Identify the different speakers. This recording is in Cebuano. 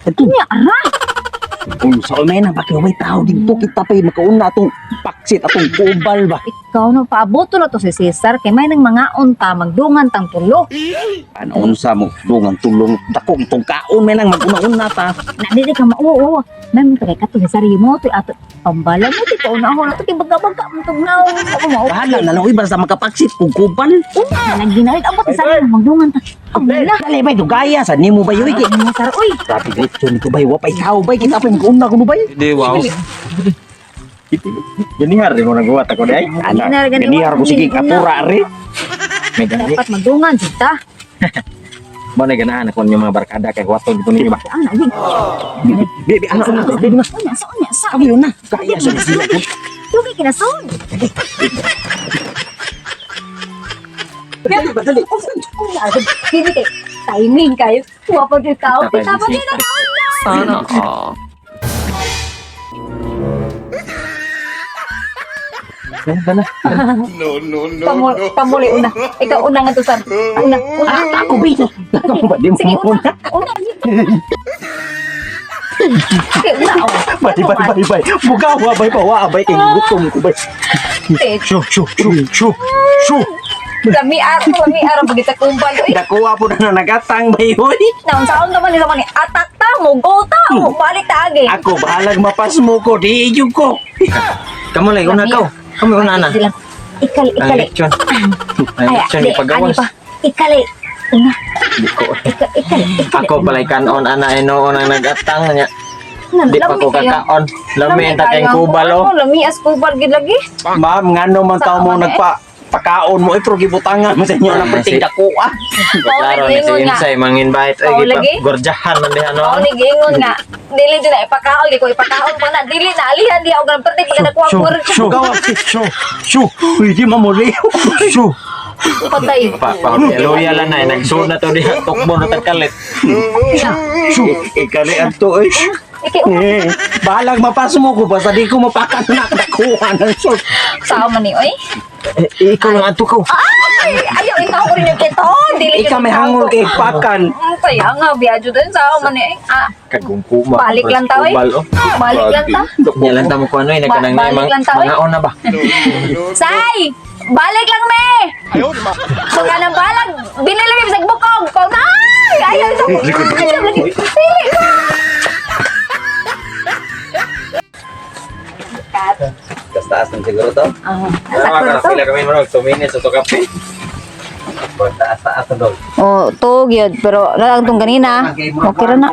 Speaker 1: Ito.
Speaker 2: Nya ara.
Speaker 1: Unsa may na bakit may tao dito kita pa makauna atong paksit atong kubal ba.
Speaker 2: Ikaw no paaboto na to si Cesar kay may nang mga unta magdungan tang tulo.
Speaker 1: Ano unsa mo dungan tulong dako itong kaon may nang maguna-una ta.
Speaker 2: Na dili ka mauo. Oo. May mo kay kato Cesar mo to ato pambala mo ti pauna ako na to kay baga-baga mo tong naong ako mao.
Speaker 1: Bahala na lang uy basta makapaksit kung kubal.
Speaker 2: Nang ginalit abot si Cesar magdungan ta. Ang na.
Speaker 1: Dali bay dugaya sa nimo bay uy.
Speaker 2: Ay, mo sar uy.
Speaker 1: Grabe lechon ko bay wa pay tao bay kita pa makauna kuno bay.
Speaker 3: Hindi, wow.
Speaker 4: Ganihar di mo nagawa ako di ay.
Speaker 1: Ana,
Speaker 2: Gani, gani,
Speaker 1: ganihar ko sige
Speaker 2: gani.
Speaker 1: kapura re.
Speaker 4: May gani.
Speaker 2: Dapat magdungan sita.
Speaker 4: Mo na ganahan ako yung mga barkada kay huwaton ko ninyo ba.
Speaker 2: Ang na yun.
Speaker 1: Bi bi ana ana bi na.
Speaker 2: Unya sa unya sa.
Speaker 1: Kami yun na. Kaya sa sila ko.
Speaker 2: Yugi kinasun.
Speaker 1: Dali ba dali.
Speaker 2: Unya kini kay timing kayo. Wa pa gyud tao. Kita pa gyud
Speaker 3: Sana all.
Speaker 4: Ba na?
Speaker 5: No, no, no,
Speaker 2: Pamul
Speaker 5: no.
Speaker 2: pamuli una. Ikaw una nga to sar. Una, una.
Speaker 1: Ah, ako bay. Ako ba di
Speaker 2: Sige,
Speaker 1: mo
Speaker 2: una. Una. Sige, una. Oh.
Speaker 1: Bay bay bay bay. Bugawa bay pa wa bay kay gutom ko bay.
Speaker 2: Eh,
Speaker 4: Shu shu shu shu shu.
Speaker 2: Kami araw, kami araw pagita kumbal. Uy,
Speaker 1: Dakuha po na nagatang bay oy.
Speaker 2: naon saon naman nila man ni atak ta mo, go ta mo, balik ta agi.
Speaker 1: Ako bahalag mapasmo ko di jud ko.
Speaker 4: Kamu lagi una kaw. Kamu una na.
Speaker 2: Sila. Ikali,
Speaker 4: Ang
Speaker 2: ikali.
Speaker 4: lechon. Ang
Speaker 2: Ay,
Speaker 4: lechon
Speaker 2: di,
Speaker 4: ipagawas.
Speaker 2: ani pa. Ikali. Una.
Speaker 4: Di ko.
Speaker 2: Ikali, ikali.
Speaker 4: Ako pala'y kanon ana ay noon ang nagatang niya.
Speaker 2: Lami
Speaker 4: Di pa ko
Speaker 2: kayo.
Speaker 4: kakaon. Lami ta kay
Speaker 2: kayo.
Speaker 4: kubal oh.
Speaker 2: Ano, lami as kubal gid lagi.
Speaker 1: Ma'am, ngano man tao mo
Speaker 2: Saan man eh?
Speaker 1: nagpa pakaon mo eh, pero gibutangan mo sa inyo ng perting dako ah.
Speaker 4: Klaro ni si
Speaker 2: Ingon nga.
Speaker 4: Insay manginvite ay
Speaker 2: Oo,
Speaker 4: gipa
Speaker 2: lagi.
Speaker 4: gorjahan man diha no.
Speaker 2: Mao ni giingon nga. Dili jud na ipakaon, di ko ipakaon pa na. Dili na alihan di ako ganang perti pag nakuha ko rin.
Speaker 1: Bugawa shu shu. Uy, di mamuli.
Speaker 4: Shu.
Speaker 2: Patay.
Speaker 4: Pa pa loyal na eh nagsuod na to diha tukbo na tagkalit.
Speaker 1: Shu. Ikali adto eh.
Speaker 2: Ikay una.
Speaker 1: Eh, bahalag mapasmo ko basta di ko mapakan na dakuha ng salt.
Speaker 2: Sao man ni oy?
Speaker 4: Eh, ikaw lang adto ko.
Speaker 2: Ay, ayaw ikaw ko rin yung kito. Dili
Speaker 1: Ikaw may hangol kay pakan.
Speaker 2: Kaya nga biadyo din sao man ni. Ah,
Speaker 4: Kagungkuma.
Speaker 2: balik lang ta oy.
Speaker 4: Kubal oh.
Speaker 2: Balik lang ta.
Speaker 4: Nya lang ta mo kuno eh nagkanang
Speaker 2: Balik
Speaker 4: mga
Speaker 2: lang ta, oy.
Speaker 4: mga ona ba.
Speaker 2: Say, balik lang me. Mga nang balag, binili mi sa bukog. Kau na. Ay, ayaw ito. Ayaw lagi. Dili ko. Kat.
Speaker 1: Taas ng siguro to.
Speaker 2: Ah,
Speaker 4: Ano ka pila kami mo 2 minutes sa kape.
Speaker 1: Taas taas na dol.
Speaker 2: Oh, to gyud pero nalang tong ganina. Okay ra na.